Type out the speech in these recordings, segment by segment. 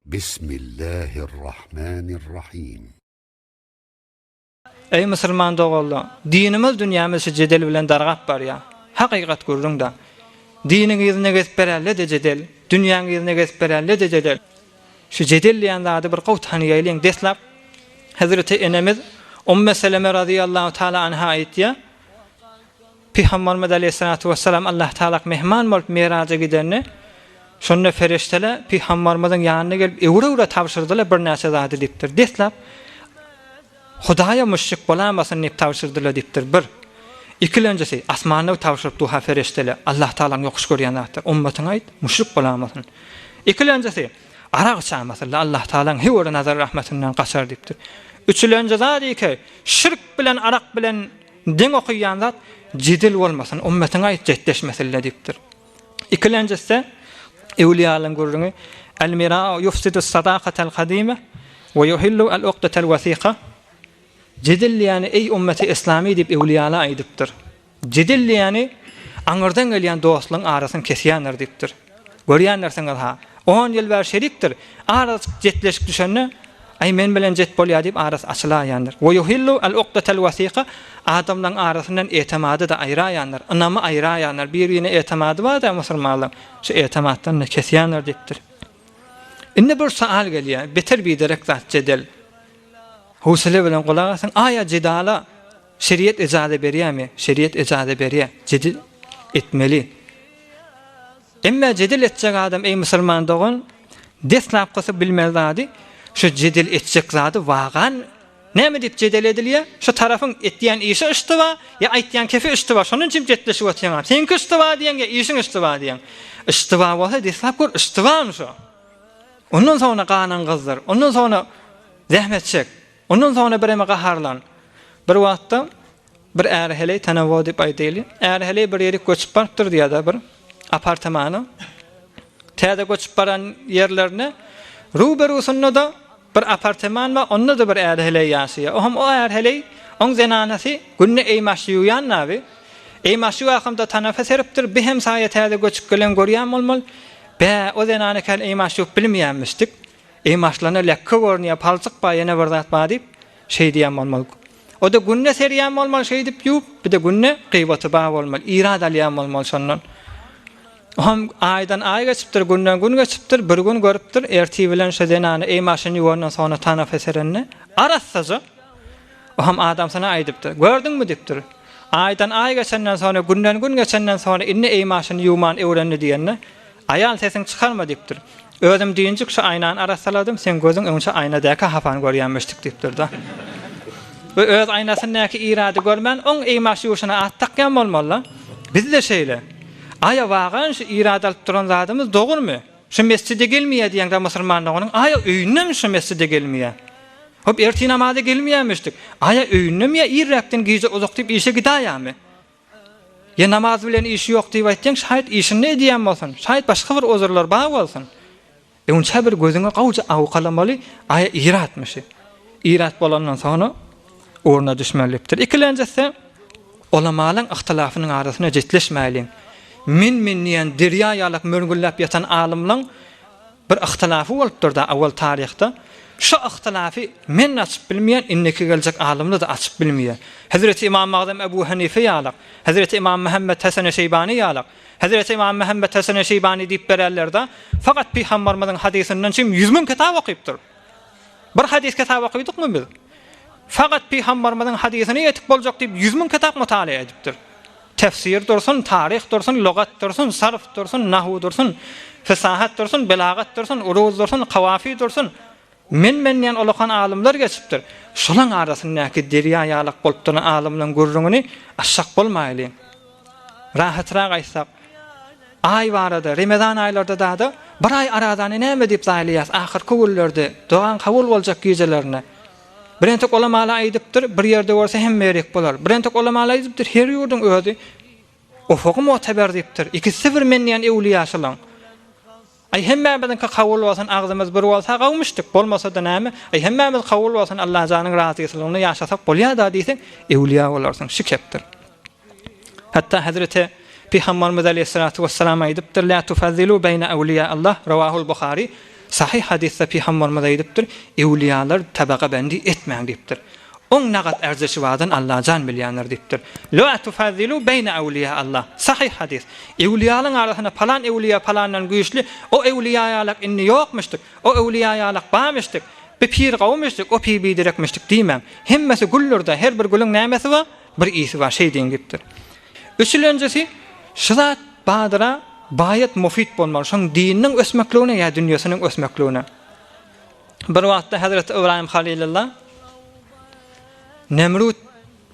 Bismillahirrahmanirrahim. Eý musulman doganlar! Dinimiz dünýämiz şu jedel bilen dargap barýar. Hakykat gürrüň-da. Diniň yzyna gezip berälle-de jedel, dünýäň yzyna gezip berälle-de jedel. Şu jedel diýen zady bir gowy tanaýalyň. Deslap Hezreti enemiz Umme Seleme razyýallahu taala anha aýtýar, Pygamberimiz aleýhissalatu wessalam Allah Tagalak mehman bolup Miraja gidende, şonda perişdeler Pygamberimiziň ýanyna gelip öwre-öwre tabşyrdylar birnäçe zady diýipdir. Deslap Hudaýa müşrik bolamasyn diýip tabşyrdylar diýipdir. Bir. Ikilenjisi, asmanda tabşyryp duha perişdeler, Allah Tagalaň ýokuş görýän zatdyr. Ummatyňa aýt, müşrik bolamasyn. Ikilenjisi, arak içamasynlar, Allah Tagalaň höwür nazar rahmetinden gaçar diýipdir. Üçülenji zat ike, şirk bilen arak bilen Deň okaýan zat jedel bolmasyn, ümmetiňe aýt jetleşmesinle diýipdir. Ikilenjisi öwliýalaryň gürrüňi El-mira'u yufsidus sadakatel kadime we yuhillu el-ukdetel wesika Jedel diýýäni eý ümmeti islami diýip öwliýalar aýdypdyr. Jedel diýýäni aňyrdan gelýän dostlugyň arasyny kesýändir diýipdir. Görýändirsiňiz-ha, on ýyl bäri şerikdir, azajyk jetleşik düşende, Aý, men bilen jet bolýar diýip arasy açylaýandyr. We yuhillu al-ukdatal wasiqa, adamlaryň arasyndan etemady-da aýraýandyr, ynamy aýraýandyr, bir-birine etemady bar-da musulmanlaryň, şu etematdan-da kesýändir diýipdir. Indi bir soal gelýär, beter biderek zat jedel. Howsala bilen gulak asyň, aýa jedala şeriýet ejaza berýärmi? Şeriýet ejaza berýär, jedel etmeli. Emme jedel etjek adam eý musulman dogan deslapkysy bilmeli zady şu jedel etjek zady wagan näme diýip jedel edilýä şu tarapyň etýän işi yştyba ýa aýtýan kefi yştyba şonuň üçin jetleşip otyrňa seňki yştyba diýeň ýa işiň yştyba diýeň yştyba bolsa deslap gör yştybamy şo ondan soňra ganyň gyzdyr ondan soňra zähmet çek ondan soňra bireme gaharlan bir wagtda Bir är-heleý tanawo diýip aýdaýly. Är-heleý bir ýerik göçüp barypdyr diýýär-de bir apartamana. Täze göçüp baran ýerlerine ruberusynda-da bir apartaman bar, onda-da bir är-heleý ýaşaýar. Ohm o är-heleý, oň zenanasy günde eýmaş ýuwýan nabi. Eýmaş ýuwakamda tanapa seripdir, bi hemsaýa täze göçüp gelen görýän bolmaly. Bä, o zenana kän eýmaş ýuwup bilmeýänmişdik. Eýmaşlanda lekge görünýär, palçyk bar, ýene bir zat bar diýip, şeý diýen bolmaly. O-da günde serýän bolmaly şeýdip ýuwup, bir-de günde gyýbaty bar bolmaly, irad alýan bolmaly şondan. Ohm aýdan aý geçipdir, günden gün geçipdir, bir gün görüpdir, ertir bilen şo zenany eý maşyn ýuwandan soňra tanapa serende, arassaja. Ohm adamsyna aýdypdyr, Gördüňmi diýipdir. Aýdan aý geçenden soňra, günden gün geçenden soňra indi eý maşyny ýuwman öwrendi diýende, Aýal sesiňi çykarma diýipdir. Özüm düýnjük şu aýnany arassaladym, seň gözüň öňçe aýnadäki hapany görýänmişdik diýipdir-de. We öz aýnasyndaky irady görmän, oň eýmaş ýuşuna at dakýan bolmaly-la. Biz-de şeýle. Aýa wagan şu irad alyp duran zadymyz dogrumy? Şu mesjide gelmeýär diýeňde musulman doganyň, aýa öýündemi şu mesjide gelmeýär? Hop ertir namaza gelmeýärmişdik. Aýa öýündemi ýa irräkden gije uzak diýip işe gidäýärmi? Ýa namaz bilen işi ýok diýip aýtýaň, şaýat işinde edýän bolsun, şaýat başga bir ozurlar bar bolsun. Öňçä bir gözüňe gowja awkalamaly, aýa iratmyşy. Irat bolandan soňra ugruna düşmelidir. Ikilenjisi, ulamalaň yhtylafynyň arasyna jetleşmäýliň. Men-men diýen derýa ýalak mörgülläp ýatan alymlaň Bir yhtylafy bolupdyr-da awal taryhda. Şo yhtylafy men açyp bilmeýän, indiki geljek alymlar-da açyp bilmeýär. Hezreti Ymam Agzam Ebu Henife ýalak, Hezreti Ymam Muhammet Heseni Şeýbany ýalak, Hezreti Ymam Muhammet Heseni Şeýbany diýip bererler-de, fakat Pygambarymyzyň hadysyndan çyn 100 müň kitap okypdyr. Bir hadys kitap okydykmy biz? Fakat Pygambarymyzyň hadysyna ýetip boljak diýip 100 müň kitap mutalaýa edipdir. Tefsir dursun, taryh dursun, lugat dursun, sarf dursun, nahu dursun, fesahat dursun, belagat dursun, uruz dursun, kawafi dursun. Men-men diýen ulakan alymlar geçipdir. Şolaň arasyndaky derýa ýalak bolup duran alymlaň gürrüňini aşak bolmaýlyň. Rahatrak aýtsak, aý barada, Remezan aýlarda dada, bir aý arazany näme diýip zaýlaýas ahyrky günlerde, dogaň kabul boljak gijelerinde. Birentek ulamalar aýdypdyr, bir ýerde görse hemme ýerik bolar. Birentek ulamalar aýdypdyr, her ýurduň özi ofugy muteber diýipdir. Ikisi bir men diýen öwlüýaşylaň. Aý hemmämiziňki kabul bolsun, agzymyz bir bolsa gawmyşdyk, bolmasa-da näme? Aý hemmämiz kabul bolsun, Allajanyň razyçylygynda ýaşasak bolýa-da diýseň, öwlüýä bolarsyň. Şu kepdir. Hatda Hezreti Pygamberimiz aleýhissalatu wessalam aýdypdyr, La tufazzilu beýne awliýa Allah, Rawahul Buhary. Sahyh hadysda Pygamberimiz aýdypdyr, Ewliýalar tabaka bendi etmäň diýipdir. Oň nagat ärzeşi bardan Allajan bilýändir diýipdir. La tufazzilu beýne awliýa Allah. Sahyh hadys. Ewliýalaryň arasynda palan ewliýa palandan güýçli, o ewliýa ýalak indi ýokmuşdyk, o ewliýa ýalak barmyşdyk, bi pir gowumyşdyk, o pir biderekmişdik diýmäň. Hemmesi güldür-de, her bir gülüň nämesi bar? Bir ysy bar, şeý diýiň diýipdir. Üçülenjisi, şu zat badyra baýat mufid bolmaly, şoň dininiň ösmekligine ýa dünýesiniň ösmekligine. Bir wagtda Hezreti Ybraýym Halylylla Nemrut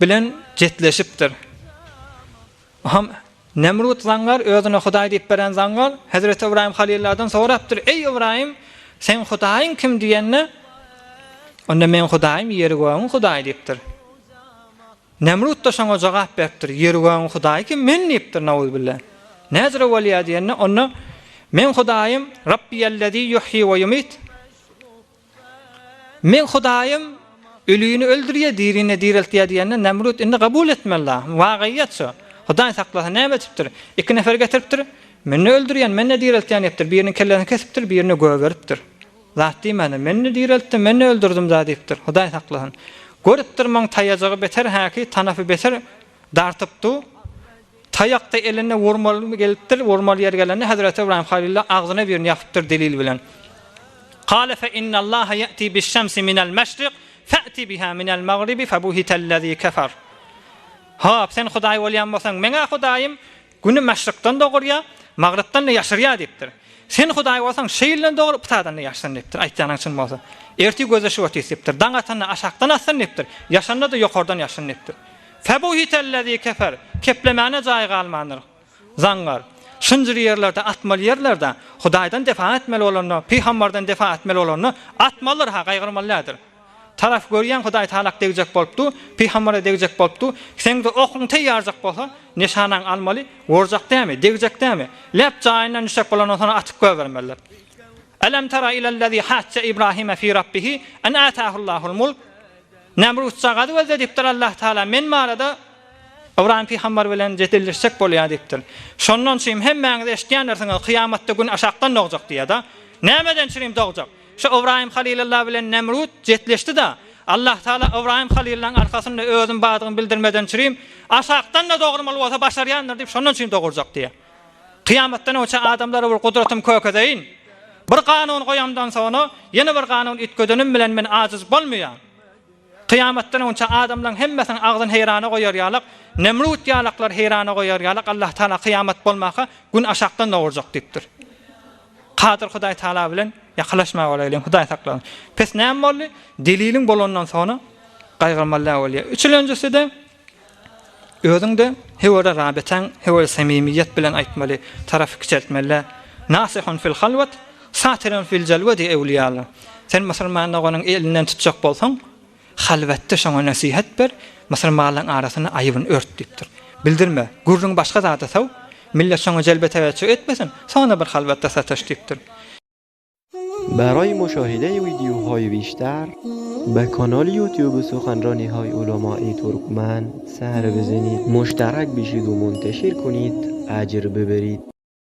bilen jetleşipdir. Ham Nemrut zaňňar özüne Hudaý diýip beren zaňňar Hezreti Ybraýym Halylladan sorapdyr, Eý Ybraýym, seň Hudaýyň kim diýende, onda meň Hudaýym ýeri-gögüň Hudaýy diýipdir. Nemrut-da şoňa jogap beripdir, Ýeri-gögüň Hudaýy kim? Men diýipdir, nauzubilla. Näjüre bolýar diýende, onda Meň Hudaýym Rabbiyellezî yuhyi we yumit. Meň Hudaýym ölüni öldürýär, dirini direltýär diýende, Nemrut indi kabul etmeli-la. Wagyýat şo. Hudaý saklasyn, näme etipdir? Iki nefer getiripdir. Men-de öldürýän, men-de direltýän diýipdir. Biriniň kellesini kesipdir, birine gögeripdir. Zat diýmändir. Men-de direltdim, men-de öldürdim da diýipdir. Hudaý saklasyn. Görüpdir muň taýajygy beter häki, tanapy beter dartyp du. Taýak-da eline urmaly gelipdir. Urmaly ýeri gelende Hezreti Ybraýym Halylla agzyna birini ýapypdyr delil bilen. Kale fe innallaha ýe'ti biş-şemsi minel meşrik, fe'ti biha minel magribi febuhitellezî kefer. Hop, sen Hudaý bolýan bolsaň, meň-ä Hudaýym Güni maşrykdan dogurýar, magrypdan-da ýaşyrýar diýipdir. Sen Hudaý bolsaň, şeýlden dogur, putadan-da ýaşsyn diýipdir, aýtýanyň çyn bolsa. Ertir gözleşip otyrys diýipdir. Daň atanda aşakdan atsyn diýipdir, ýaşanda-da ýokardan ýaşsyn diýipdir. Febuhitellezî kefer, keplemäne jaýy galmandyr. Zaňňar. Şunjur ýerlerde atmaly ýerlerde, Hudaýdan defa etmeli bolanda, pygambardan defa etmeli bolanda, atmalydyr-ha, gaýgyrmaly däldir. Taraf görýäň Hudaý talak degjek bolup dur, pygambere degjek bolup dur. Seňde okuň teý ýarjak bolsa, neşanaň almaly, urjak dämi, degjek dämi? Läp jaýyndan düşjek bolandan soň atyp goýbermelidir. Elem tara ilellezî hacce Ibrahime fî Rabbihi en âtâhullâhul mulk. Nemrutjagazy gözle diýipdir Allah Taala men barada Ybraýym pygamber bilen jedelleşjek bolýar diýipdir. Şondan çürim hemmäňiz eşitýändirsiňiz kyýamatda gün aşakdan dogjak diýýär-de. Nämeden çürim dogjak? Şu Ybraýym Halylylla bilen Nemrut jetleşdi-de, Allah Tagala Ybraýym Halylyllaň arkasynda özüm bardygymy bildirmeden çürim, aşakdan-da dogurmaly bolsa başarýandyr diýip, şondan çürim dogurjak diýýär. Kyýamatdan öňçä adamlara bir gudratym kökezeýin. Bir kanun goýamdan soňra, ýene bir kanun üýtgedenim bilen men ajyz bolmaýan. Kyýamatdan öňçä adamlaryň hemmesiniň agzyny heýrana goýar ýalak, Nemrut ýalaklary heýrana goýar ýalak Allah Tagala kyýamat bolmaka gün aşakdan dogurjak diýipdir. Kadyr Hudaý Taala bilen ýakalaşmaga bolaýlyň, Hudaý saklasyn. Pes näme boldy? Deliliň bolandan soňra gaýgyrmaly däl bolýar. Üçülenjisi-de özüň-de höwere rabetäň, höwere samimiýet bilen aýtmaly, tarapy kiçeltmeli däl. Nasihun fil halwat, satirun fil jalwa diýip öwlüýalar. Sen musulman doganyň elinden tutjak bolsaň, Halwatda şoňa nesihat ber, musulmanlaryň arasynda aýybyny ört diýipdir. Bildirme, gürrüňi başga zada saw, millet şoňa jelbe teweççüh etmesin, soňra bir halwatda sataş diýipdir. Baraý muşahide wideohaý bişter be kanal youtube suhanranihay ulamai turkman sar bizenid muştarak bişid u munteşir kunid ajr biberid.